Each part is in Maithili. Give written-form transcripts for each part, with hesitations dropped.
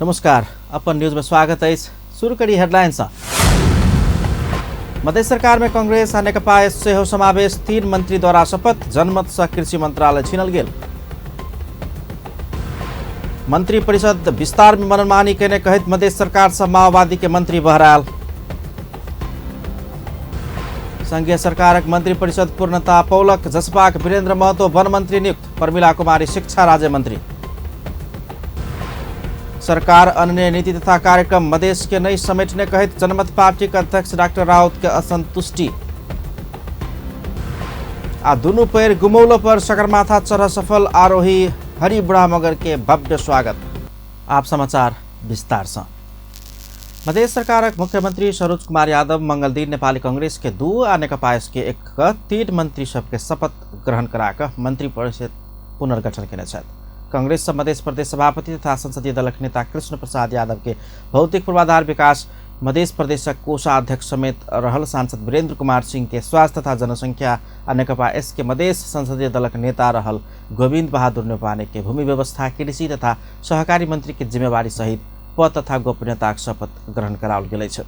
नमस्कार, अपन न्यूज में स्वागत अछि। शुरू करी हेडलाइन सँ। मध्य सरकार में कांग्रेस आ नेकपा सेहो समावेश, 3 मंत्री द्वारा शपथ, जनमत सँ कृषि मंत्रालय छीनल गेल। मंत्री परिषद विस्तार में मनमानी केने कहैत मध्य सरकार सँ माओवादी के मंत्री बहरायल। संघीय सरकारक मंत्री परिषद पूर्णता पौलक, जसपाक वीरेंद्र महतो वन मंत्री नियुक्त, प्रमिला कुमारी शिक्षा राज्य मंत्री। सरकार अन्य नीति तथा कार्यक्रम मधेश के नहीं समेटने कहैत जनमत पार्टी के अध्यक्ष डॉक्टर राउत के असंतुष्टि। आ दुनू पैर गुमौलो पर सगरमाथा चढ़ सफल आरोही हरि बुढ़ा मगर के भव्य स्वागत। आप समाचार विस्तार से। मधेश सरकारक मुख्यमंत्री सरोज कुमार यादव मंगल दिन नेपाली कांग्रेस के 2 आ नेकपा एस के 1 के 3 मंत्री सबके शपथ ग्रहण कराकऽ मंत्री परिषद पुनर्गठन केने छथि। कांग्रेस मधेश प्रदेश सभापति तथा संसदीय दलक नेता कृष्ण प्रसाद यादव के भौतिक पूर्वाधार विकास मधेश प्रदेशक कोषाध्यक्ष समेत रहल सांसद वीरेंद्र कुमार सिंह के स्वास्थ्य तथा जनसंख्या आ नेकपा एस के मधेश संसदीय दलक नेता रहल गोविंद बहादुर न्यौपाने के भूमि व्यवस्था कृषि तथा सहकारी मंत्री के जिम्मेवारी सहित पद तथा गोपनीयताक शपथ ग्रहण कराओल गेल अछि।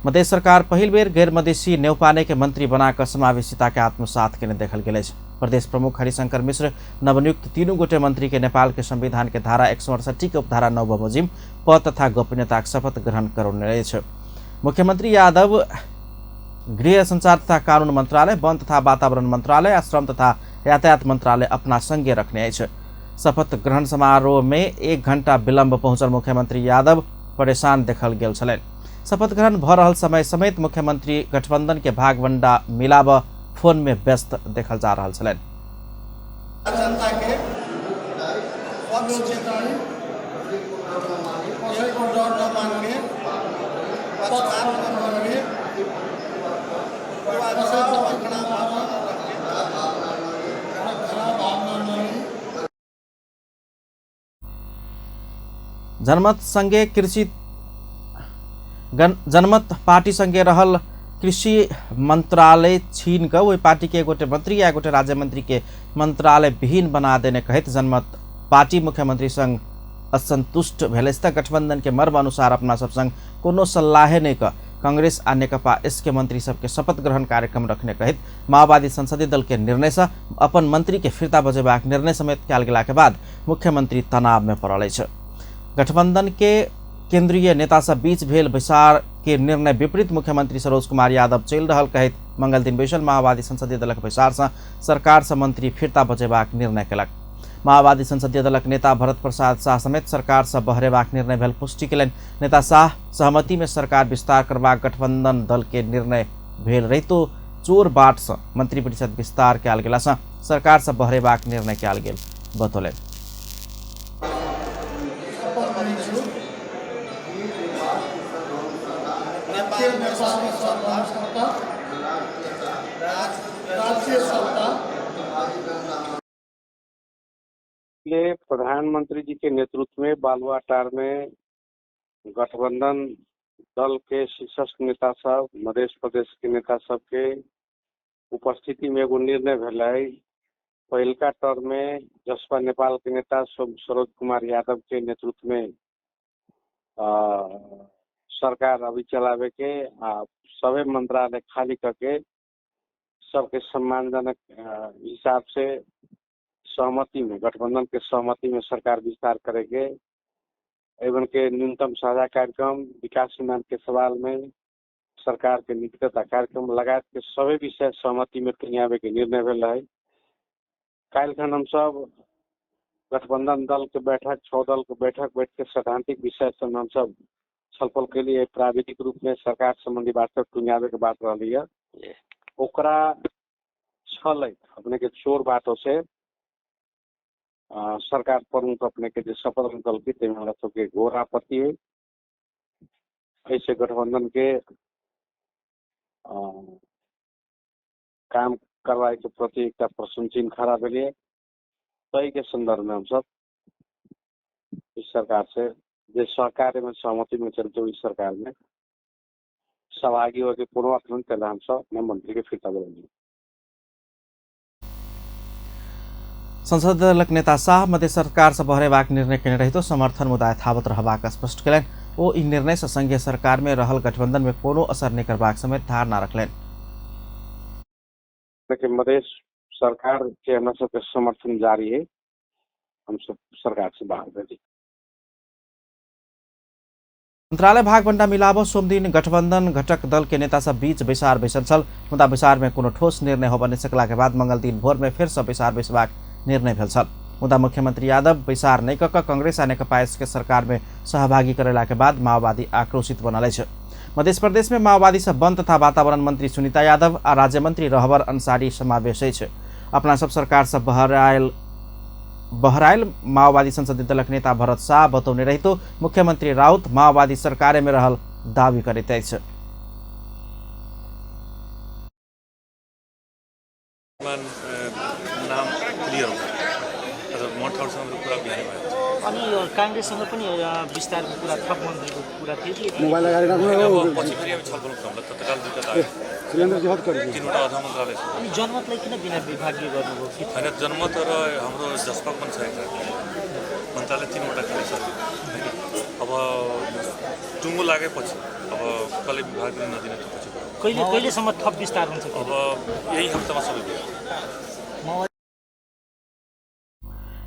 मधेश सरकार पहिल बेर गैर मधेशी न्यौपाने के मंत्री बनाकऽ समावेशिता के आत्मसात केने देखल गेल अछि। प्रदेश प्रमुख हरिशंकर मिश्र नवनियुक्त 3 गोटे मंत्री के नेपाल के संविधान के धारा 168 के उपधारा 9 बमोजिम पद तथा गोपनीयताक शपथ ग्रहण करौने अछि। मुख्यमंत्री यादव गृह संचार तथा कानून मंत्रालय, वन तथा वातावरण मंत्रालय आ श्रम तथा यातायात मंत्रालय अपना संगे रखने अछि। शपथ ग्रहण समारोह में 1 घंटा विलम्ब पहुंचल मुख्यमंत्री यादव परेशान देखल गेल छलनि। शपथ ग्रहण भ रहल समय समेत मुख्यमंत्री गठबंधन के भागवंडा मिलाब फोन में व्यस्त देखल जा रहल छलनि। जनता के पक्ष कसैको डर नमान के, पक्षपात नगर्ने, कसैको खराब भावना नलिई। जनमत संगे कृषि जनमत पार्टी संगे रहल कृषि मंत्रालय छीन कऽ ओहि पार्टी के गोटे मंत्री या गोटे राज्य मंत्री के मंत्रालय विहीन बना देने कहैत जनमत पार्टी मुख्यमंत्री संग असंतुष्ट भेल अछि। गठबंधन के मर्म अनुसार अपना सब संग कोनो सल्लाहे नहीं कऽ कांग्रेस आ नेकपा एस के मंत्री सबके शपथ ग्रहण कार्यक्रम रखने कहैत माओवादी संसदीय दल के निर्णय से अपन मंत्री के फिर्ता बजेबाक निर्णय समेत कयल गेला के बाद मुख्यमंत्री तनाव में पड़ल अछि। गठबंधन के केंद्रीय नेता सब बीच भेल बैसार के निर्णय विपरीत मुख्यमंत्री सरोज कुमार यादव चलि रहल कहैत मंगल दिन बैसल माओवादी संसदीय दलक बैसार से सरकार से मंत्री फिर्ता बजेबाक निर्णय केलक। माओवादी संसदीय दलक नेता भरत प्रसाद शाह समेत सरकार से बहरेबाक निर्णय भेल पुष्टि केलनि। नेता शाह सहमति में सरकार विस्तार करबाक गठबंधन दल के निर्णय भेल रहितो चोर बाट से मंत्री परिषद विस्तार कयल गेला से सरकार से बहरेबाक निर्णय कयल गेल बतौलनि। ये प्रधानमंत्री जी के नेतृत्व में बालुवाटार में गठबंधन दल के शीर्षस्थ नेता सब, मधेश प्रदेश के नेता सब के उपस्थिति में एगो निर्णय भेलै। पहिलका टर्म में जसपा नेपाल के नेता सरोज कुमार यादव के नेतृत्व में सरकार अभी चलावे के आ सभी मंत्रालय खाली करके सबके सम्मानजनक हिसाब से सहमति में, गठबंधन के सहमति में सरकार विस्तार करेके एवं के न्यूनतम साझा कार्यक्रम, विकास सीमांत के सवाल में सरकार के नीतिगत कार्यक्रम लगायत के सभी विषय सहमति में टुंगियाबे के निर्णय भेल रहे। काल्हिखन हम सब गठबंधन दल के बैठक, 6 दल के बैठक बैठ के सैद्धांतिक विषय सब हम सब छलफल के लिए प्राविधिक रूप में सरकार संबंधी बात सब टुंगियाबे के बात रही है। ओकरा छलै अपने के चोर बाटो से सरकार प्रमुख अपने के जो शपथ ग्रहण की तैमे हमरा सबके घोर आपत्ति है। ऐसे गठबंधन के काम करवाए के प्रति एक प्रश्न चिन्ह खड़ा भेलिए। तही के संदर्भ में हम सब इस सरकार से जे सहकार्य में सहमति में चलते इस सरकार में सहभागी होके कोनो अखन तेला हम सब अपना मंत्री के फिरता बोललिए। संसदीय दलक नेता शाह मधेश सरकार से बहरेबाक निर्णय केने रहितो समर्थन मुद्दा यथावत रहबाक स्पष्ट केलनि। ओ ई निर्णय से संघीय सरकार में रहल गठबंधन में कोनो असर नहि करबाक समेत धारणा रखलनि। देखिए, मधेश सरकार के हमरा सबके समर्थन जारी है, हम सब सरकार से बाहर भेली। मंत्रालय भागबण्डा मिलाब सोमदिन गठबंधन घटक दल के नेता सब बीच बैसार बैसल छल, मुदा बैसार में कोनो ठोस निर्णय होबय नहि सकला के बाद मंगल दिन भोर में फेर से बैसार बैसबाक निर्णय भेल छल। मुदा मुख्यमंत्री यादव बैसार नहि कऽ कांग्रेस आ नेकपा एस के सरकार में सहभागी करेला के बाद माओवादी आक्रोशित बनल अछि। मध्य प्रदेश में माओवादी सब वन तथा वातावरण मंत्री सुनीता यादव आ राज्य मंत्री रहबर अंसारी समावेश अछि। अपना सब सरकार से बहरायल माओवादी संसदीय दलक नेता भरत शाह बतौने रहितो मुख्यमंत्री राउत माओवादी सरकारे में रहल दावी करैत अछि। नाम क्लियर कुरा बिहानै भयो। अनि काङ्ग्रेससँग पनि विस्तारको कुरा, थप मन्त्रीको कुरा थियो कि मोबाइल अगाडि राख्नु। अब पछि फेरि हामी छलफल गरौँला, तत्काल दुईटा त आयो, तिनवटा अझ मन्त्रालय छ। अनि जनमतलाई किन बिना विभागीय गर्नुभयो? कि होइन, जनमत र हाम्रो जसपा पनि छ, एउटा मन्त्रालय तिनवटा खाली छ होइन। अब टुङ्गो लागेपछि अब कसले विभाग दिने नदिने त्यो पछि कुरा। कहिले कहिलेसम्म थप विस्तार हुन्छ? अब यही हप्तामा सबै भयो।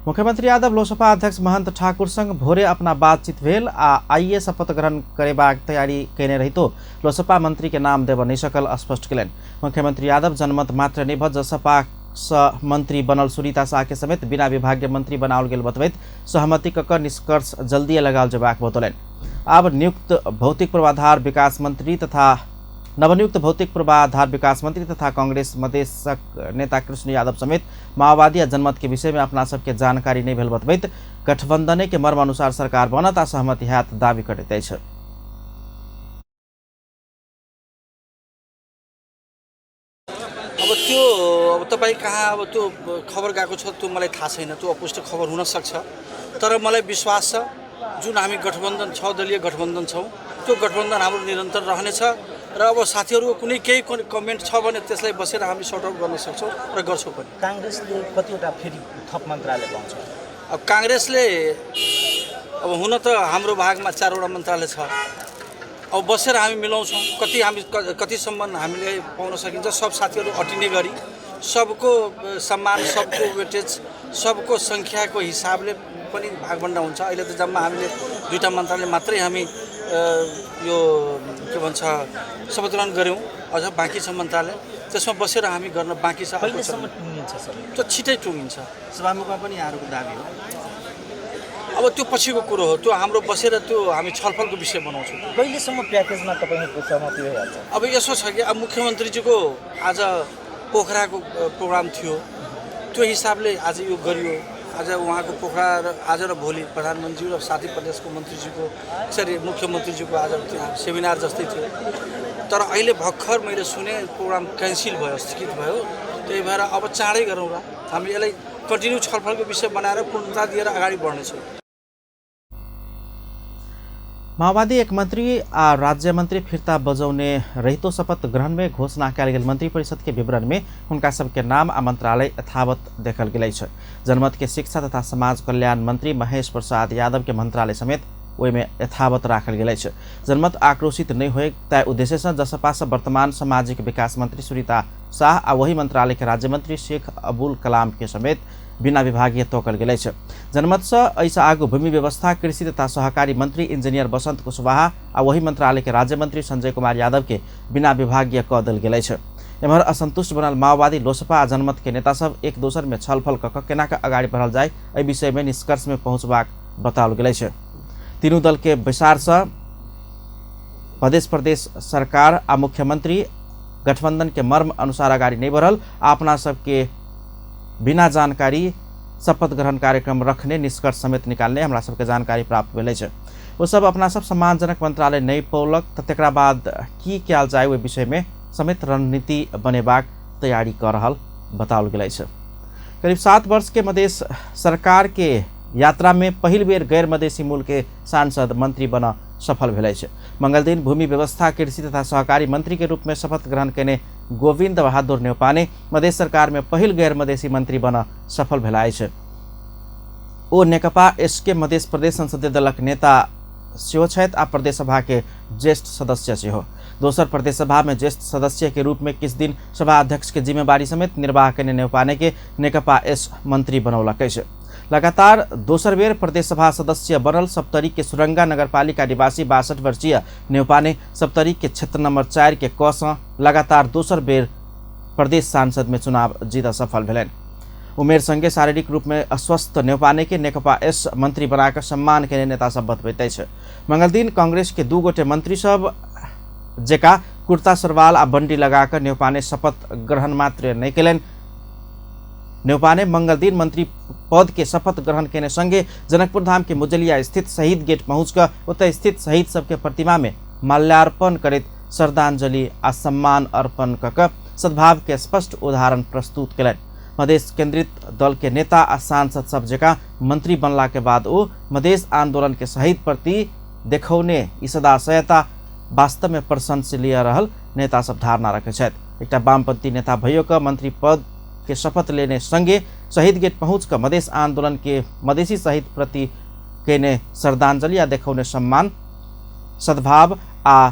मुख्यमंत्री यादव लोसपा अध्यक्ष महंत ठाकुर संग भोरे अपना बातचीत भेल आ आइए शपथ ग्रहण करेबाक तैयारी केने रहितो लोसपा मंत्री के नाम देबऽ नहि सकल स्पष्ट केलनि। मुख्यमंत्री यादव जनमत मात्र नहि भऽ जसपा सँ मंत्री बनल सुनीता शाह के समेत बिना विभागीय मंत्री बनाओल गेल बतबैत सहमति कऽ कऽ निष्कर्ष जल्दिए लगाओल जेबाक बतौलनि। आब नियुक्त भौतिक पूर्वाधार विकास मंत्री तथा नवनियुक्त भौतिक पूर्वाधार विकास मंत्री तथा कांग्रेस मधेशक नेता कृष्ण यादव समेत माओवादी आ जनमत के विषय में अपना सबके जानकारी नहि भेल बतबैत गठबंधने के मर्म अनुसार सरकार बनत आ सहमति हैत दावी करैत अछि। अब त्यो अब तपाईँ कहाँ अब त्यो खबर गएको छ त्यो मलाई थाहा छैन, त्यो अपुष्ट खबर हुनसक्छ, तर मलाई विश्वास छ जुन हामी गठबन्धन 6 दलीय गठबन्धन छौँ त्यो गठबन्धन हाम्रो निरन्तर रहनेछ र अब साथीहरूको कुनै केही कमेन्ट छ भने त्यसलाई बसेर हामी सर्ट आउट गर्न सक्छौँ र गर्छौँ पनि। काङ्ग्रेसले कतिवटा फेरि थप मन्त्रालय पाउँछ? अब काङ्ग्रेसले अब हुन त हाम्रो भागमा 4वटा मन्त्रालय छ, अब बसेर हामी मिलाउँछौँ कति हामी कतिसम्म हामीले पाउन सकिन्छ। सब साथीहरू अटिने गरी सबको सम्मान, सबको वेटेज, सबको सङ्ख्याको हिसाबले पनि भागभन्डा हुन्छ। अहिले त जम्मा हामीले 2टा मन्त्रालय मात्रै हामी यो के भन्छ शपथ ग्रहण गऱ्यौँ, अझ बाँकी छ मन्त्रालय, त्यसमा बसेर हामी गर्न बाँकी छ। कहिलेसम्म टुङ्गिन्छ सर? त्यो छिटै टुङ्गिन्छ। सभामुखमा पनि यहाँहरूको दावी हो। अब त्यो पछिको कुरो हो, त्यो हाम्रो बसेर त्यो हामी छलफलको विषय बनाउँछौँ। कहिलेसम्म प्याकेजमा तपाईँहरूको सहमति भइहाल्छ? अब यसो छ कि अब मुख्यमन्त्रीजीको आज पोखराको प्रोग्राम थियो, त्यो हिसाबले आज यो गरियो। आज उहाँको पोखरा र आज र भोलि प्रधानमन्त्री र साथी प्रदेशको मन्त्रीजीको सरी मुख्यमन्त्रीजीको आज त्यहाँ सेमिनार जस्तै थियो, तर अहिले भर्खर मैले सुने प्रोग्राम क्यान्सल भयो, स्थगित भयो। त्यही भएर अब चाँडै गरौँ र हामी यसलाई कन्टिन्यू छलफलको विषय बनाएर पूर्णता दिएर अगाडि बढ्नेछौँ। माओवादी एक मंत्री आ राज्य मंत्री फिर्ता बजौने रहितो शपथ ग्रहण में घोषणा कयल गेल मंत्री परिषद के विवरण में हुनका सबके नाम आ मंत्रालय यथावत देखल गेल अछि। जनमत के शिक्षा तथा समाज कल्याण मंत्री महेश प्रसाद यादव के मंत्रालय समेत ओहिमे यथावत राखल गेल अछि। जनमत आक्रोशित नहि होय ताहि उद्देश्य से जसपा से वर्तमान सामाजिक विकास मंत्री सुनीता शाह आ वही मंत्रालय के राज्य मंत्री शेख अबुल कलाम के समेत बिना विभागीय तोकल गेल अछि। जनमत से एहिसँ आगू भूमि व्यवस्था, कृषि तथा सहकारी मंत्री इंजीनियर बसंत कुशवाहा आ वही मंत्रालय के राज्य मंत्री संजय कुमार यादव के बिना विभागीय कऽ देल गेल अछि। एम्हर असंतुष्ट बनल माओवादी लोसपा आ जनमत के नेता सब एक दोसर में छलफल कऽ कऽ केना कऽ अगाडि बढ़ल जाय एहि विषय में निष्कर्ष में पहुँचबाक बताओल गेल अछि। तीनू दल के बैसार से प्रदेश प्रदेश सरकार आ मुख्यमंत्री गठबंधन के मर्म अनुसार अगाडि नहि बढ़ल आ अपना सबके बिना जानकारी शपथ ग्रहण कार्यक्रम रखने निष्कर्ष समेत निकालने हमरा सबके जानकारी प्राप्त भेल अछि। ओ सब अपना सब सम्मानजनक मंत्रालय नहि पौलक तऽ तकरा बाद की कयल जाय ओहि विषय में समेत रणनीति बनेबाक तैयारी कऽ रहल बताओल गेल अछि। करीब 7 वर्ष के मधेश सरकार के यात्रा में पहिल बेर गैर मधेसी मूल के सांसद मंत्री बन सफल भेल अछि। मंगलदिन भूमि व्यवस्था, कृषि तथा सहकारी मंत्री के रूप में शपथ ग्रहण केने गोविन्द बहादुर न्यौपाने मधेश सरकार में पहिल गैर मधेसी मंत्री बन सफल भेला अछि। ओ नेकपा एसके मधेश प्रदेश संसदीय दलक नेता सेहो छथि आ प्रदेश सभा के ज्येष्ठ सदस्य सेहो। दोसर प्रदेश सभा में ज्येष्ठ सदस्य के रूप में किछु दिन सभा अध्यक्ष के जिम्मेवारी समेत निर्वाह केने न्यौपाने के नेकपा एस मंत्री बनौलक अछि। लगातार दोसर बेर प्रदेश सभा सदस्य बनल सप्तरी के सुरंगा नगरपालिका निवासी 62 वर्षीय न्यौपाने सप्तरी के क्षेत्र नंबर 4 के क सँ लगातार दोसर बेर प्रदेश सांसद में चुनाव जीत सफल भेलनि। उमेर संगे शारीरिक रूप में अस्वस्थ न्यौपाने के नेकपा एस मंत्री बनाकर सम्मान केने नेता सब बतबैत अछि। मंगलदिन कांग्रेस के 2 गोटे मंत्री सब जेका कुर्ता सरवाल आ बंडी लगाकर न्यौपाने शपथ ग्रहण मात्र नहि केलनि। न्यौपाने मंगलदिन मंत्री पद के शपथ ग्रहण केने संगे जनकपुर धाम के मुजलिया स्थित शहीद गेट पहुँच कऽ ओतय स्थित शहीद सबके प्रतिमा में माल्यार्पण करैत श्रद्धांजलि आ सम्मान अर्पण कऽ कऽ सद्भाव के स्पष्ट उदाहरण प्रस्तुत केलनि। मधेश केंद्रित दल के नेता आ सांसद सब जकाँ मंत्री बनला के बाद ओ मधेश आंदोलन के शहीद प्रति देखौने ई सदाशयता वास्तव में प्रशंसनीय रहल नेता सब धारणा रखै छथि। एकटा वामपंथी नेता भइयो कऽ मंत्री पद के शपथ लेने संगे शहीद गेट पहुँच कऽ मधेश आंदोलन के मधेसी शहीद प्रति केने श्रद्धांजलि आ देखौने सम्मान सद्भाव आ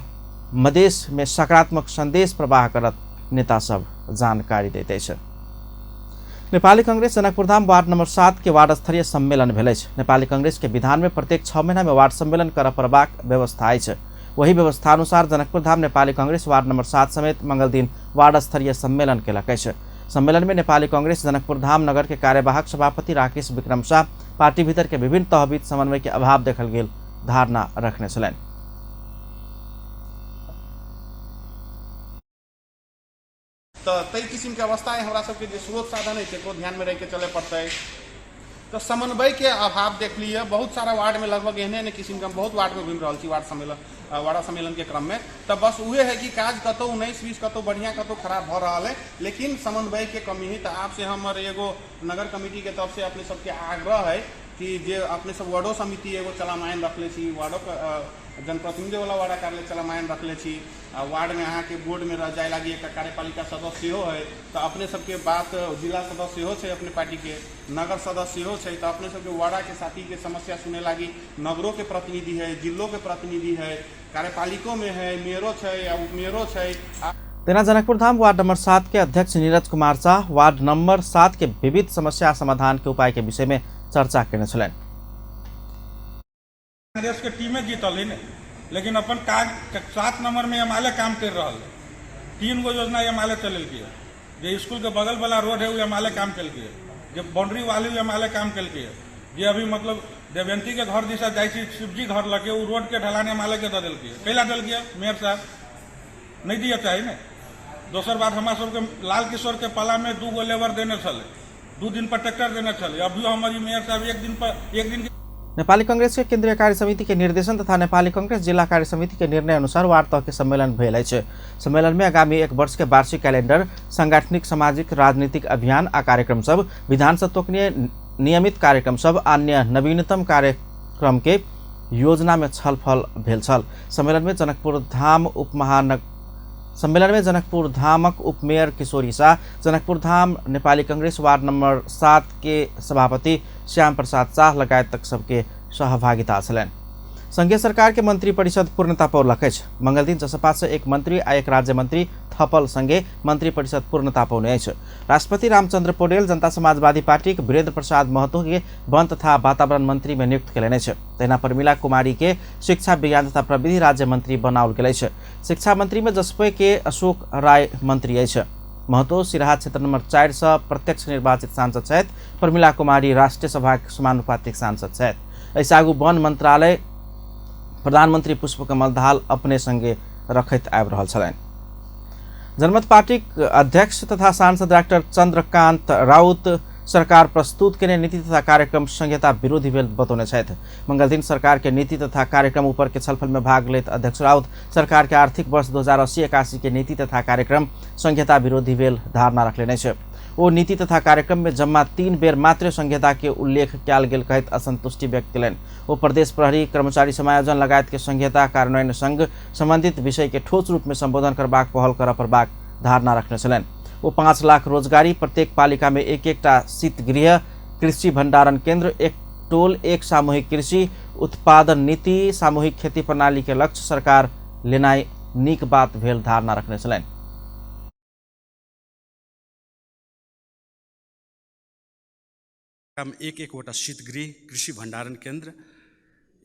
मधेश में सकारात्मक संदेश प्रवाह करत नेता सब जानकारी दैत अछि। नेपाली कांग्रेस जनकपुरधाम वार्ड नंबर 7 के वार्ड स्तरीय सम्मेलन भेल अछि। नेपाली कांग्रेस के विधान में प्रत्येक 6 महीना में वार्ड सम्मेलन करऽ पड़बाक व्यवस्था अछि। वही व्यवस्था अनुसार जनकपुरधाम नेपाली कांग्रेस वार्ड नंबर 7 समेत मंगलदिन वार्ड स्तरीय सम्मेलन केलक अछि। सम्मेलन में नेपाली कांग्रेस जनकपुरधाम नगर के कार्यवाहक सभापति राकेश विक्रम शाह पार्टी भीतर के विभिन्न तहबीच समन्वय के अभाव देखल गेल धारणा रखने छलनि। तऽ ताहि किसिमके अवस्था अइ हमरा सबके जे स्रोत साधन अछि तकरो ध्यानमे रहिके चलय पड़तै। तऽ समन्वयके अभाव देखलियै बहुत सारा वार्डमे, लगभग एहने एहने किसिमके हम बहुत वार्डमे घुमि रहल छी वार्ड सम्मेलनके क्रममे। तऽ बस उहे है कि काज कतहु 19-20 कतहु बढ़िआँ कतहु खराब भऽ रहल है, लेकिन समन्वयके कमी है। तऽ आपसे हमर एगो नगर कमिटीके तरफसँ अपने सबके आग्रह है कि जे अपने सब वार्डो समिति एगो चलामायन रखले छी, वार्डो जनप्रतिनिधि वाला वार्ड कार्यालय चलामायन रखले छी, आ वार्डमे अहाँके बोर्डमे रह जाय लागी एकटा कार्यपालिका सदस्य सेहो है। तऽ अपने सबके बात जिला सदस्य सेहो छै अपने पार्टीके, नगर सदस्य सेहो छै, तऽ अपने सबके वार्डाके साथीके समस्या सुने लागी नगरोके प्रतिनिधि है, जिलोके प्रतिनिधि है, कार्यपालिकोमे है, मेयरो छै आ उपमेयरो छै। तेना जनकपुरधाम वार्ड नंबर 7 के अध्यक्ष नीरज कुमार शाह वार्ड नंबर 7 के विविध समस्या समाधान के उपाय के विषय में चर्चा केने छलनि। कांग्रेस के टीमे जीतल है ने, लेकिन अपन काज 7 नंबर में एमाले काम कर रहा है। 3 गो योजना एमाले चलेलकै, जे स्कूल के बगल वाला रोड है वो एमाले काम केलकै, जे बाउंड्री वाली वो एमाले काम केलकै, जे अभी मतलब देवयंती के घर दिशा जाइ छी शिवजी घर लगे वो रोड के ढलान एमाले के दऽ देलकै। कैला देलकै मेयर साहब? नहीं दिया चाही ने। दोसर बात, हमरा सबके लाल किशोर के पाला में 2 गो लेबर देने छलै, 2 दिन पर ट्रैक्टर देने छलै, अभियो हमर मेयर साहब एक दिन पर एक दिन। नेपाली कांग्रेस के केंद्रीय कार्य समिति के निर्देशन तथा नेपाली कांग्रेस जिला कार्य समिति के निर्णय अनुसार वार्ड तह के सम्मेलन भेल अछि। सम्मेलन में आगामी 1 वर्ष के वार्षिक कैलेंडर, सांगठनिक, सामाजिक, राजनीतिक अभियान आ कार्यक्रम सब, विधान सत्वकनीय नियमित कार्यक्रम सब, अन्य नवीनतम कार्यक्रम के योजना में छलफल भेल छल। सम्मेलन में जनकपुर धाम सम्मेलन में जनकपुर धामक उपमेयर किशोरी शाह, जनकपुर धाम नेपाली कांग्रेस वार्ड नंबर 7 के सभापति श्याम प्रसाद शाह लगायत तक सबके सहभागिता छलनि। संघीय सरकार के मंत्री परिषद पूर्णता पौलक अछि। मंगलदिन जसपा से 1 मंत्री आ 1 राज्य मंत्री थपल संगे मंत्री परिषद पूर्णता पौने अछि। राष्ट्रपति रामचंद्र पौडेल जनता समाजवादी पार्टीक वीरेंद्र प्रसाद महतो के वन तथा वातावरण मंत्री में नियुक्त केलनि अछि। तहिना प्रमिला कुमारी के शिक्षा विज्ञान तथा प्रविधि राज्य मंत्री बनाओल गेल अछि। शिक्षा मंत्री में जसपे के अशोक राय मंत्री अछि। महतो सिराहा क्षेत्र नंबर 4 से प्रत्यक्ष निर्वाचित सांसद छथि। प्रमिला कुमारी राष्ट्रीय सभाक समानुपातिक सांसद छथि। एहिसँ आगू वन मंत्रालय प्रधानमंत्री पुष्पकमल दाहाल अपने संगे रखैत आबि रहल छलनि। जनमत पार्टीक अध्यक्ष तथा सांसद डाक्टर चंद्रकांत राउत सरकार प्रस्तुत केने नीति तथा कार्यक्रम संहिता विरोधी भेल बतौने छथि। मंगलदिन सरकार के नीति तथा कार्यक्रम ऊपर के छलफल में भाग लेत अध्यक्ष राउत सरकार के आर्थिक वर्ष 2080-81 के नीति तथा कार्यक्रम संहिता विरोधी भेल धारणा रखलेने अछि। ओ नीति तथा कार्यक्रम में जम्मा 3 बेर मात्र संहिता के उल्लेख कयल गेल कहैत असंतुष्टि व्यक्त केलनि। ओ प्रदेश प्रहरी कर्मचारी समायोजन लगायत के संहिता कार्यान्वयन संग संबंधित विषय के ठोस रूप में संबोधन करबाक पहल करऽ पड़बाक धारणा रखने छलनि। ओ 5 लाख रोजगारी, प्रत्येक पालिका में एक एकटा शीतगृह, कृषि भंडारण केंद्र, एक टोल एक सामूहिक कृषि उत्पादन नीति, सामूहिक खेती प्रणाली के लक्ष्य सरकार लेनाइ नीक बात भेल धारणा रखने छलनि। एक एकवटा शीतगृह, कृषि भण्डारण केन्द्र,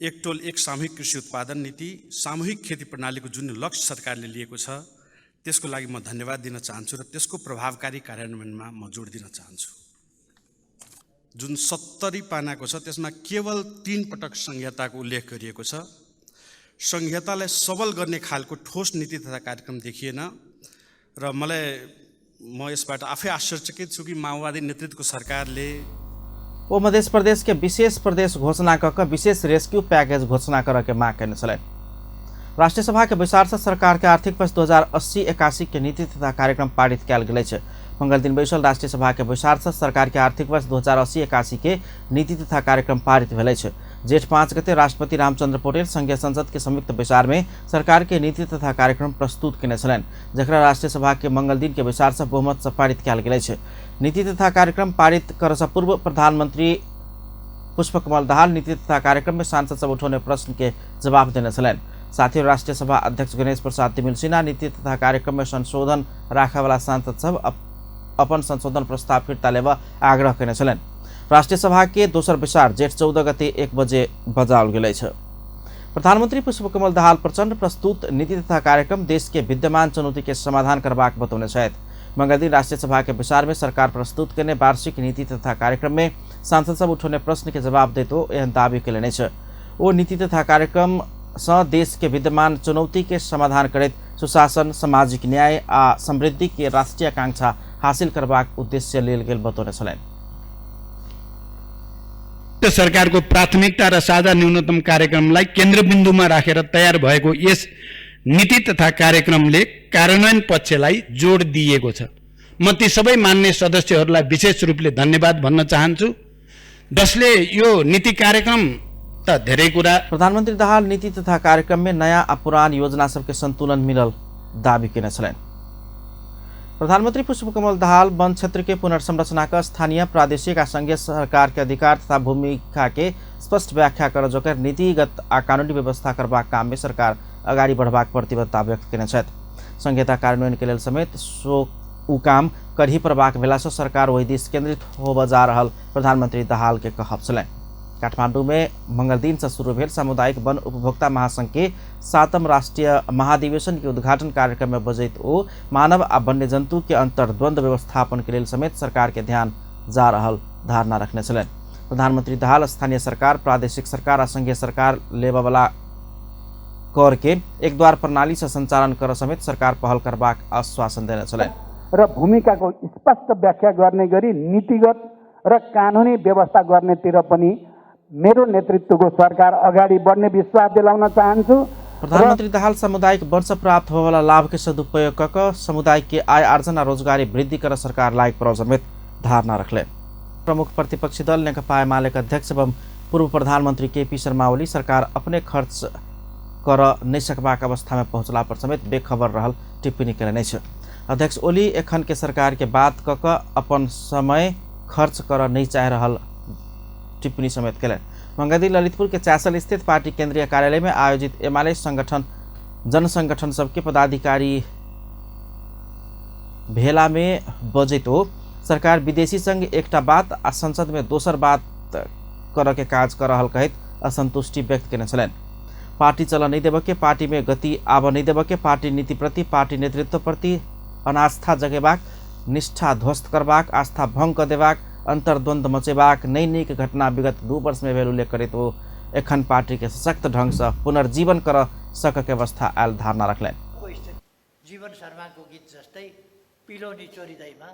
एक टोल एक सामूहिक कृषि उत्पादन नीति, सामूहिक खेती प्रणालीको जुन लक्ष्य सरकारले लिएको छ त्यसको लागि म धन्यवाद दिन चाहन्छु र त्यसको प्रभावकारी कार्यान्वयनमा म जोड दिन चाहन्छु। जुन 70 पानाको छ त्यसमा केवल 3 पटक संहिताको उल्लेख गरिएको छ। संहितालाई सबल गर्ने खालको ठोस नीति तथा कार्यक्रम देखिएन र म यसबाट आफै आश्चर्यचकित छु कि माओवादी नेतृत्वको सरकारले ओ मध्य प्रदेश के विशेष प्रदेश घोषणा क विशेष रेस्क्यू पैकेज घोषणा कर के मांग करने छलनि। राष्ट्रीय सभा के बैसार से सरकार के आर्थिक वर्ष 2080-81 के नीति तथा कार्यक्रम पारित कयल गेल अछि। मंगल दिन बैसल राष्ट्रीय सभा के बैसार से सरकार के आर्थिक वर्ष 2080-81 के नीति तथा कार्यक्रम पारित भेल अछि। जेठ 5 गते राष्ट्रपति रामचंद्र पौडेल संघीय संसद के संयुक्त बैसार में सरकार के नीति तथा कार्यक्रम प्रस्तुत केने छलनि, जकरा राष्ट्रीय सभा के मंगल दिन के बैसार से बहुमत से पारित कयल गेल अछि। नीति तथा कार्यक्रम पारित करऽ से पूर्व प्रधानमंत्री पुष्पकमल दाहाल नीति तथा कार्यक्रम में सांसद सब उठौने प्रश्न के जवाब देने छलनि। साथ ही राष्ट्रीय सभा अध्यक्ष गणेश प्रसाद तिमिल सिन्हा नीति तथा कार्यक्रम में संशोधन राखयवला सांसद सब अपन संशोधन प्रस्ताव फिर्ता लेबऽ आग्रह केने छलनि। राष्ट्रीय सभा के दोसर बैसार जेठ 14 गते 1 बजे बजाओल गेल अछि। प्रधानमंत्री पुष्पकमल दाहाल प्रचण्ड प्रस्तुत नीति तथा कार्यक्रम देश के विद्यमान चुनौती के समाधान करबाक बतौने छथि। मंगल दिन राष्ट्रीय सभा के बैसार में सरकार प्रस्तुत केने वार्षिक नीति तथा कार्यक्रम में सांसद सब उठौने प्रश्न के जवाब दैत ओ एहन दावी केलनि अछि। ओ नीति तथा कार्यक्रम सँ देश के विद्यमान चुनौती के समाधान करैत सुशासन, सामाजिक न्याय आ समृद्धि के राष्ट्रीय आकांक्षा हासिल करबाक उद्देश्य लेल गेल बतौने छलनि। सरकारको प्राथमिकता र साझा न्यूनतम कार्यक्रमलाई केन्द्रबिन्दुमा राखेर तयार भएको यस नीति तथा कार्यक्रमले कार्यान्वयन पक्षलाई जोड दिएको छ। म ती सबै मान्य सदस्यहरूलाई विशेष रूपले धन्यवाद भन्न चाहन्छु जसले यो नीति कार्यक्रम त धेरै कुरा। प्रधानमन्त्री दाहाल नीति तथा कार्यक्रम में नयाँ आ पुरान योजना सबके संतुलन मिलल दावी केने छलनि। प्रधानमंत्री पुष्पकमल दाहाल वन क्षेत्र के पुनर्संरचना का स्थानीय, प्रादेशिक आ संघीय सरकार के अधिकार तथा भूमिका के स्पष्ट व्याख्या कर जोकर नीतिगत आ कानूनी व्यवस्था करबाक काम में सरकार अगाडि बढ़बाक प्रतिबद्धता व्यक्त केने छथि। संहिता कार्यान्वयन के लेल समेत सो उ काम करही पड़बाक भेला सँ सरकार ओहि दिस केंद्रित होबऽ जा रहल प्रधानमंत्री दाहाल के कहब छलनि। काठमांडू में मंगल दिन से शुरू भेल सामुदायिक वन उपभोक्ता महासंघ के 7म राष्ट्रीय महाधिवेशन के उद्घाटन कार्यक्रम में बजैत ओ मानव आ वन्यजंतु के अंतर्द्वंद्व व्यवस्थापन के लेल समेत सरकार के ध्यान जा रहल धारणा रखने छलनि। प्रधानमंत्री दाहाल स्थानीय सरकार, प्रादेशिक सरकार आ संघीय सरकार लेबऽवला कर के एकद्वार प्रणाली से संचालन कर समेत सरकार पहल करबाक आश्वासन देने छलनि। र भूमिकाको स्पष्ट व्याख्या गर्ने गरी नीतिगत र कानुनी व्यवस्था गर्नेतिर पनि मेरो नेतृत्वको सरकार अगाडि बढ्ने विश्वास दिलाउन चाहन्छु। प्रधानमन्त्री दाहाल सामुदायिक वन से प्राप्त होवाला लाभ के सदुपयोग क समुदाय के आय आर्जन आ रोजगारी वृद्धि कर सरकार लायक पड़ल समेत धारणा रखले। प्रमुख प्रतिपक्षी दल नेकपा एमाले के अध्यक्ष एवं पूर्व प्रधानमन्त्री केपी शर्मा ओली सरकार अपने खर्च कर नहि सकबाक अवस्था में पहुँचला पर समेत बेखबर रहल टिप्पणी केलनि अछि। अध्यक्ष ओली एखन के सरकार के बात क अपन समय खर्च कर नहीं चाह रहल टिप्पणी समेत केलनि। मंगलदिन ललितपुर के चासल स्थित पार्टी केंद्रीय कार्यालय में आयोजित एमाले संगठन जनसंगठन सबके पदाधिकारी भेला में बजैत ओ सरकार विदेशी संग एकटा बात आ संसद में दोसर बात कर के काज कर रहल कहैत असंतुष्टि व्यक्त केने छलनि। पार्टी चल नहीं देबऽ के, पार्टी में गति आबऽ नहीं देबऽ के, पार्टी नीति प्रति, पार्टी नेतृत्व प्रति अनास्था जगेबाक, निष्ठा ध्वस्त करबाक, आस्था भंग कऽ देबाक, अंतर्द्वंद्व मचेबाक नई नीक घटना विगत 2 वर्ष में भेल उल्लेख करैत ओ एखन पार्टी के सशक्त ढंग से पुनर्जीवन कर सकके अवस्था आयल धारणा रखलनि। जीवन शर्माको गीत जस्तै पिलो निचोरिँदैमा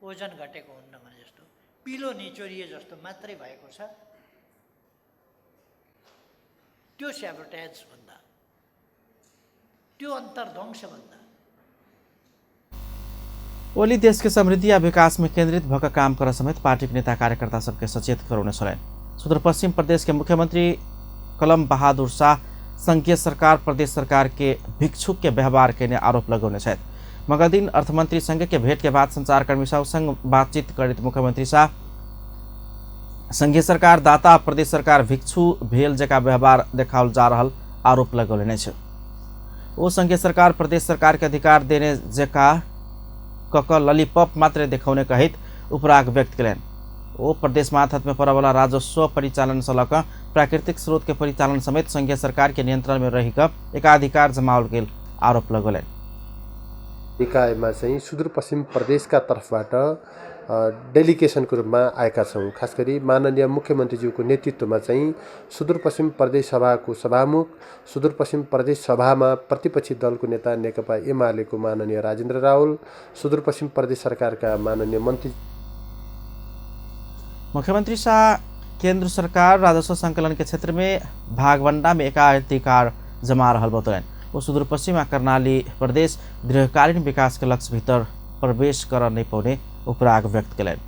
ओजन घटेको हुन्न भने जस्तो पिलो निचोरिए जस्तो मात्रै भएको छ। त्यो स्याबोटाज भन्दा, त्यो अन्तर्ध्वंस भन्दा ओली देश के समृद्धि आ विकास में केंद्रित भक काम कर समेत पार्टी के नेता कार्यकर्ता सबके सचेत करौने छलनि। सुदूरपश्चिम प्रदेश के मुख्यमंत्री कलम बहादुर शाह संघीय सरकार प्रदेश सरकार के भिक्षुक के व्यवहार केने आरोप लगौने छथि। मंगलदिन अर्थमंत्री संघ के भेंट के बाद संचारकर्मी संग बातचीत करैत मुख्यमंत्री शाह संघीय सरकार दाता प्रदेश सरकार भिक्षु भेल जका व्यवहार देखाओल जा रहल आरोप लगौलनि अछि। ओ संघीय सरकार प्रदेश सरकार के अधिकार देने जका कक ललीपॉप मात्र देखौने कहैत उपराग व्यक्त कयलनि। ओ प्रदेश मातहत में पड़यवला राजस्व परिचालन से लऽ कऽ प्राकृतिक स्रोत के परिचालन समेत संघीय सरकार के नियंत्रण में रहि कऽ एकाधिकार जमाओल गेल आरोप लगौलनि। निकायमा चाहिँ सुदूरपश्चिम प्रदेशका तर्फबाट डेलिगेसनको रूपमा आएका छौँ। खास गरी माननीय मुख्यमन्त्रीज्यूको नेतृत्वमा चाहिँ सुदूरपश्चिम प्रदेश सभाको सभामुख, सुदूरपश्चिम प्रदेश सभामा प्रतिपक्षी दलको नेता नेकपा एमालेको माननीय राजेन्द्र रावल, सुदूरपश्चिम प्रदेश सरकारका माननीय मन्त्री। मुख्यमंत्री शाह केंद्र सरकार राजस्व संकलन के क्षेत्र में भागवंडा में एकाधिकार जमा रहल बतौलनि। ओ सुदूरपश्चिम आ कर्णाली प्रदेश दीर्घकालीन विकास के लक्ष्य भीतर प्रवेश कर नहीं पौने उपराग व्यक्त कयलनि।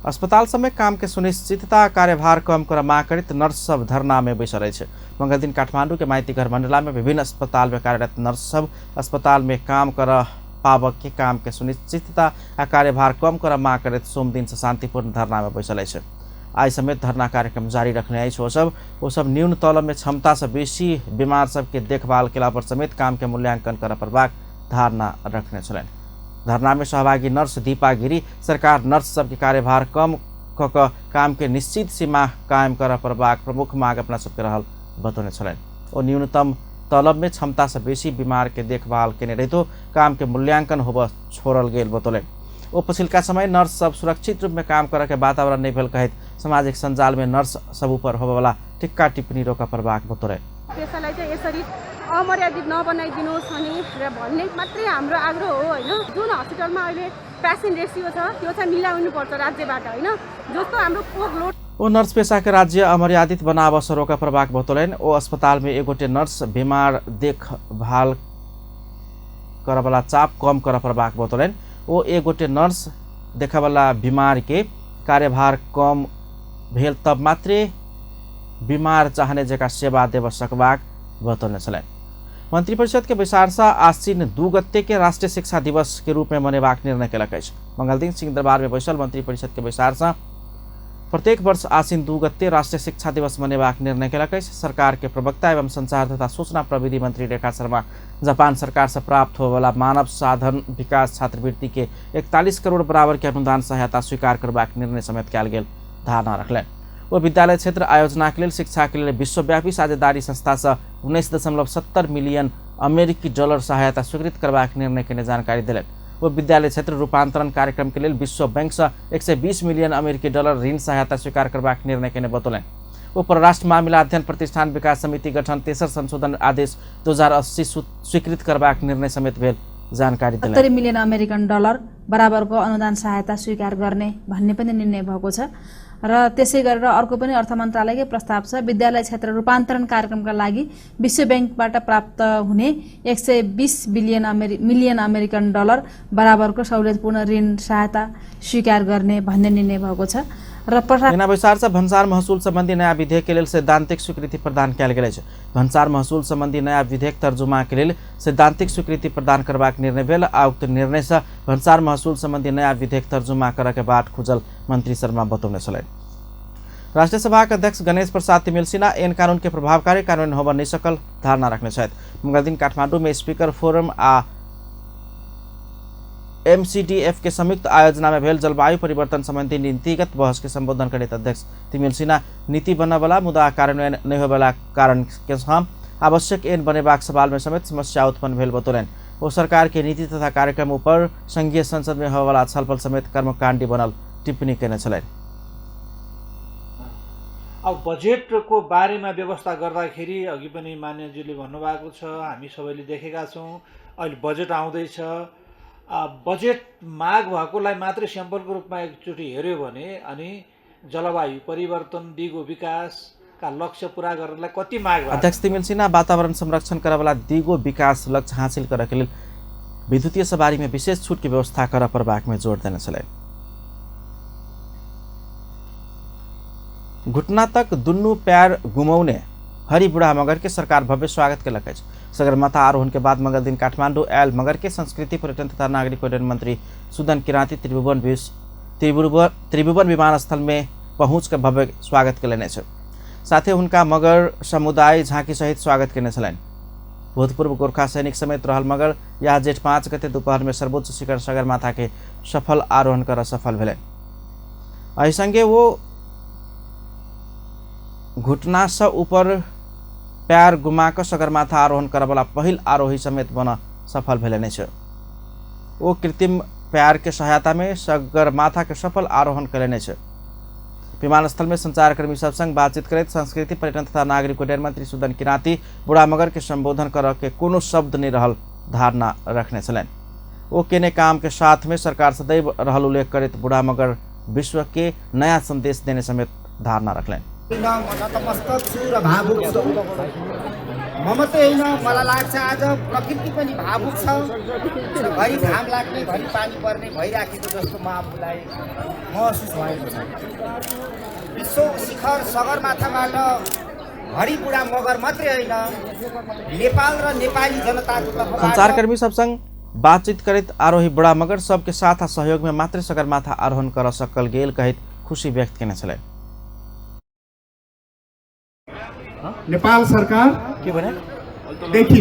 अस्पताल सब में काम के सुनिश्चितता कार्यभार कम कर मांग करैत नर्स सब धरना में बैसल अछि। मंगलदिन काठमांडू के माइतीघर मंडला में विभिन्न अस्पताल में कार्यरत नर्स सब अस्पताल में काम कर पाबक के काम के सुनिश्चितता आ कार्यभार कम कर मांग करैत सोमदिन से शांतिपूर्ण धरना में बैसल अछि। आइ समेत धरना कार्यक्रम जारी रखने अछि। ओ सब न्यून तलब में क्षमता से बेसी बीमार सबके देखभाल केला पर समेत काम के मूल्यांकन करऽ पड़बाक धारणा रखने छलनि। धरना में सहभागी नर्स दीपा गिरी सरकार नर्स सबके कार्यभार कम क कऽ काम के निश्चित सीमा कायम करऽ पड़बाक प्रमुख मांग अपना सबके रहल बतौने छलनि। ओ न्यूनतम तलब में क्षमता से बेसी बीमार के देखभाल केने रहितो काम के मूल्यांकन होबऽ छोड़ल गेल बतौलनि। ओ पछिलका समय नर्स सब सुरक्षित रूप में काम करऽ के वातावरण नहीं भेल कहैत सामाजिक सञ्जाल में नर्स सब ऊपर होबऽवाला टिक्का टिप्पणी रोकऽ पड़बाक बतौलनि। पेसालाई चाहिँ यसरी अमर्यादित नबनाइदिनुहोस् भनेर भन्ने मात्रै हाम्रो आग्रह हो होइन। जुन हस्पिटलमा अहिले पेसेन्ट रेसियो छ त्यो चाहिँ मिलाउनु पर्छ राज्यबाट होइन, जस्तो हाम्रो वर्कलोड। ओ नर्स पेशा के राज्य अमर्यादित बनाव से रोकऽ पड़बाक बतौलनि। ओ अस्पताल में एगोटे नर्स बीमार देखभाल करऽवला चाप कम करऽ पड़बाक बतौलनि। ओ एगोटे नर्स देखऽवला बीमार के कार्यभार कम भेल तब मात्रे बीमार चाहने जका सेवा देव सकबाक बतौने छलनि। मंत्रिपरिषद के बैसार से आश्विन 2 गते के राष्ट्रीय शिक्षा दिवस के रूप में मनेबाक निर्णय केलक अछि। मंगलदिन सिंहदरबार में बैसल मंत्रिपरिषद के बैसार से प्रत्येक वर्ष आश्विन 2 गते राष्ट्रीय शिक्षा दिवस मनेबाक निर्णय केलक अछि। सरकार के प्रवक्ता एवं संचार तथा सूचना प्रविधि मंत्री रेखा शर्मा जापान सरकार से प्राप्त होबयवला मानव साधन विकास छात्रवृत्ति के 41 करोड़ बराबर के अनुदान सहायता स्वीकार करबाक निर्णय समेत कयल गेल धारणा रखलनि। ओ विद्यालय क्षेत्र आयोजना के लेल शिक्षा के लेल विश्वव्यापी साझेदारी संस्था से 19.70 मिलियन अमेरिकी डॉलर सहायता स्वीकृत करबाक निर्णय केने जानकारी देलनि। ओ विद्यालय क्षेत्र रूपांतरण कार्यक्रम के लेल विश्व बैंक से 120 मिलियन अमेरिकी डॉलर ऋण सहायता स्वीकार करबाक निर्णय केने बतौलनि। ओ परराष्ट्र मामिला अध्ययन प्रतिष्ठान विकास समिति गठन तेसर संशोधन आदेश 2080 स्वीकृत करबाक निर्णय समेत भेल जानकारी देलनि। 70 मिलियन अमेरिकन डलर बराबरको अनुदान सहायता स्वीकार गर्ने भन्ने पनि निर्णय भएको छ र त्यसै गरेर अर्को पनि अर्थ मन्त्रालयकै प्रस्ताव छ, विद्यालय क्षेत्र रूपान्तरण कार्यक्रमका लागि विश्व ब्याङ्कबाट प्राप्त हुने 120 मिलियन अमेरिकन डलर बराबरको सहुलियतपूर्ण ऋण सहायता स्वीकार गर्ने भन्ने निर्णय भएको छ र बैसार से भन्सार महसुल संबंधी नयाँ विधेयक के लेल सैद्धांतिक स्वीकृति प्रदान कयल गेल अछि। भन्सार महसुल संबंधी नयाँ विधेयक तर्जुमा के लेल सैद्धांतिक स्वीकृति प्रदान करबाक निर्णय भेल आ उक्त निर्णय से भन्सार महसुल संबंधी नयाँ विधेयक तर्जुमा करऽ के बाट खुजल मंत्री शर्मा बतौने छलनि। राष्ट्रीय सभा के अध्यक्ष गणेश प्रसाद तिमिल सिन्हा एन कानून के प्रभावकारी कार्यान्वयन होबऽ नहि सकल धारणा रखने छथि। मंगलदिन काठमांडू में स्पीकर फोरम आ एमसीडीएफ के संयुक्त आयोजना में भेल जलवायु परिवर्तन संबंधी नीतिगत बहस के संबोधन करैत अध्यक्ष तिमिल सिन्हा नीति बनबला मुदा कार्यान्वयन नहि होयवला कारण के आवश्यक एन बनेबाक सवाल में समेत समस्या उत्पन्न भेल बतौलनि। ओ सरकार के नीति तथा कार्यक्रम ऊपर संघीय संसद में होयवला छलफल समेत कर्मकांडी बनल टिप्पणी केने छलनि। अब बजेटको बारेमा व्यवस्था गर्दाखेरि अघि पनि मान्यज्यूले भन्नुभएको छ, हामी सबैले देखेका छौँ, अहिले बजेट आउँदैछ। बजेट माग भएकोलाई मात्रै स्याम्पलको रूपमा एकचोटि हेऱ्यो भने अनि जलवायु परिवर्तन, दिगो विकासका लक्ष्य पूरा गर्नलाई कति माग भएको। अध्यक्ष तिमिल सिन्हा वातावरण संरक्षण करवला दिगो विकास लक्ष्य हासिल करके लेल विद्युतीय सवारी में विशेष छूट के व्यवस्था कर पड़बाक में जोर देने छलनि। घुटना तक दुनू पैर गुमौने हरि बुढ़ा मगर के सरकार भव्य स्वागत केलक अछि। सगरमाथा आरोहण के बाद मंगल दिन काठमांडू आयल मगर के संस्कृति पर्यटन तथा नागरिक उड्डयन मंत्री सुदन किराती त्रिभुवन विमानस्थल में पहुँच कर भव्य स्वागत कयलनि अछि। साथे हुनका मगर समुदाय झाँकी सहित स्वागत केने छलनि। भूतपूर्व गोरखा सैनिक समेत रहल मगर यह जेठ 5 गते दोपहर में सर्वोच्च शिखर सगरमाथा के सफल आरोहण कर सफल भेलनि। एहि संगे वो घुटना से ऊपर पैर गुमा कऽ सगरमाथा आरोहण करऽवला पहिल आरोही समेत बन सफल भेलनि अछि। ओ कृत्रिम पैर के सहायता में सगरमाथा के सफल आरोहण कयलनि अछि। विमानस्थल में संचारकर्मी सब संग बातचीत करैत संस्कृति पर्यटन तथा नागरिक उड्डयन मंत्री सुदन किराती बुढ़ा मगर के संबोधन करऽ के कोनो शब्द नहीं रहल धारणा रखने छलनि। ओ केने काम के साथ में सरकार सदैव रहल उल्लेख करैत बुढ़ा मगर विश्व के नया संदेश देने समेत धारणा रखलनि। नतमस्तक छु र भावुक छु। म मात्रै होइन, मलाई लाग्छ आज प्रकृति पनि भावुक छ। घरि घाम लाग्ने घरि पानी पर्ने भइराखेको जस्तो म आफूलाई महसुस भएको छ। विश्व शिखर सगरमाथाबाट हरि बुढा मगर मात्रै होइन, नेपाल र नेपाली जनताको तर्फबाट संचारकर्मी सबसँग बातचीत करैत आरोही बुढा मगर सबके साथ आ सहयोग में मात्रै सगरमाथा आरोहण कर सकल गेल कहैत खुशी व्यक्त केने छलनि। नेपाल सरकार देखि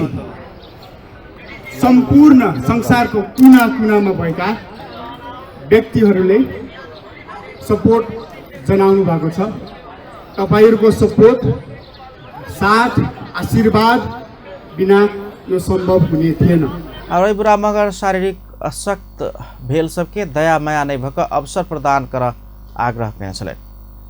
सम्पूर्ण संसारको कुना कुनामा भएका व्यक्तिहरूले सपोर्ट जनाउनु भएको छ। तपाईहरुको सपोर्ट, साथ, आशीर्वाद बिना यो सम्भव हुने थिएन। आरोही बुढा मगर शारीरिक अशक्त भेल सबके दया माया नै भक अवसर प्रदान कर आग्रह केने छलनि।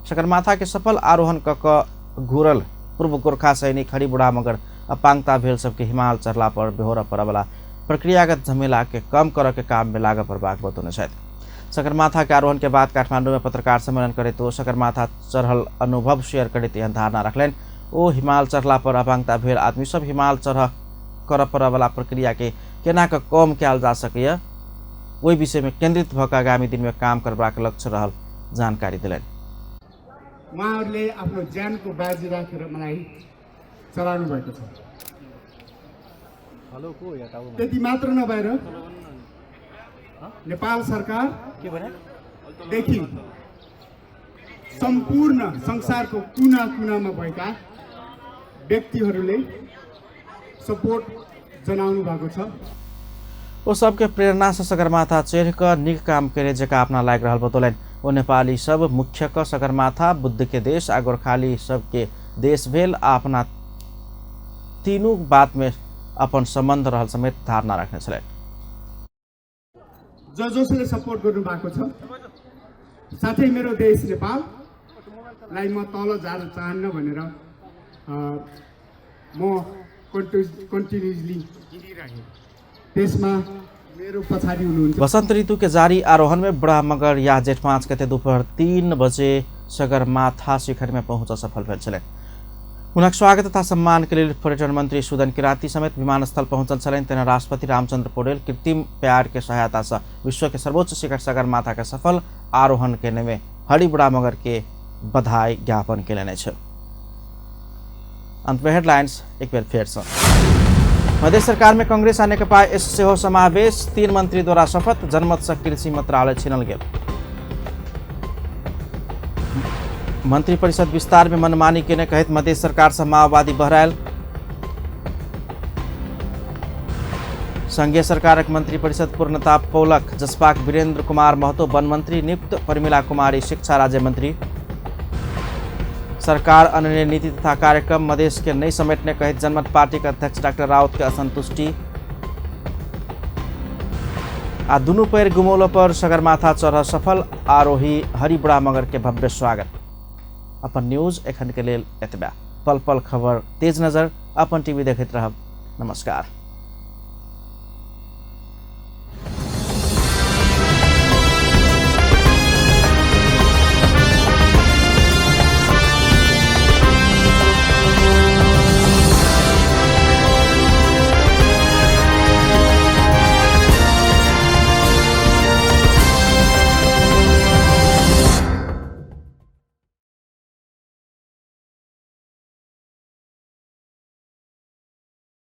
सगरमाथा के सफल आरोहण क घुरल पूर्व गोरखा सैनिक हरि बुढ़ा मगर अपांगता भेल सबके हिमाल चढ़ला पर बेहोरा पड़वला प्रक्रियागत झमेला के कम करऽ के काम में लागऽ पड़बाक बतौने छथि। सगरमाथा के आरोहण के बाद काठमांडू में पत्रकार सम्मेलन करैत ओ सगरमाथा चढ़ल अनुभव शेयर करैत एहन धारणा रखलनि। ओ हिमाल चढ़ला पर अपांगता भेल आदमी सब हिमाल चढ़ करऽ पड़वला प्रक्रिया के केना कऽ कम कयल जा सकैए ओहि विषय में केंद्रित भऽ कऽ आगामी दिन में काम करबाक लक्ष्य रहल जानकारी देलनि। उहाँहरूले आफ्नो ज्यानको बाजी राखेर मलाई चलाउनु भएको छ। त्यति मात्र नभएर नेपाल सरकार देखि सम्पूर्ण संसारको कुना कुनामा भएका व्यक्तिहरूले सपोर्ट जनाउनु भएको छ। ओ सबके प्रेरणा से सगरमाथा चढ़ कऽ नीक काम करे जका अपना लागि रहल बतौलनि। ओ नेपाली सब मुख्य क सगरमाथा बुद्ध के देश आ गोरखाली सबके देश भेल आ अपना तीनू बात में अपन संबंध रहल समेत धारणा रखने छलनि। जसले सपोर्ट गर्नु भएको छ, साथै मेरो देश नेपाललाई म तल जान चाहन्न भनेर म कन्टिन्युसली हिँडिरहेँ। त्यसमा मेरो पछाडि हुनुहुन्छ। वसंत ऋतु के जारी आरोहण में बुढ़ा मगर या जेठ 5 गते दोपहर 3 बजे सगरमाथा शिखर में पहुँच सफल भेल छलनि। हुनक स्वागत तथा सम्मान के लेल पर्यटन मंत्री सुदन किराती समेत विमानस्थल पहुँचल छलनि। तेना राष्ट्रपति रामचंद्र पौडेल कृत्रिम प्यार के सहायता से विश्व के सर्वोच्च शिखर सगरमाथा के सफल आरोहण केने में हरि बुढ़ा मगर के बधाई ज्ञापन केलनि अछि। अंत में हेडलाइंस एक बेर फेर से। मध्य सरकार में कांग्रेस आ नेकपा एस सेहो समावेश, 3 मंत्री द्वारा शपथ, जनमत से कृषि मंत्रालय छीनल गेल। मंत्रिपरिषद विस्तार में मनमानी केने कहैत मध्य सरकार से माओवादी बहरायल। संघीय सरकारक मंत्रिपरिषद पूर्णता पौलक, जसपाक वीरेंद्र कुमार महतो वन मंत्री नियुक्त, प्रमिला कुमारी शिक्षा राज्य मंत्री। सरकार अन्य नीति तथा कार्यक्रम मधेश के नहीं समेटने कहैत जनमत पार्टी के अध्यक्ष डॉक्टर राउत के असंतुष्टि। आ दुनू पैर गुमौलो पर सगरमाथा चढ़ सफल आरोही हरि बुढ़ा मगर के भव्य स्वागत। अपन न्यूज एखन के लेल एतबा। पल पल खबर तेज नजर अपन टीवी देखैत रहब। नमस्कार।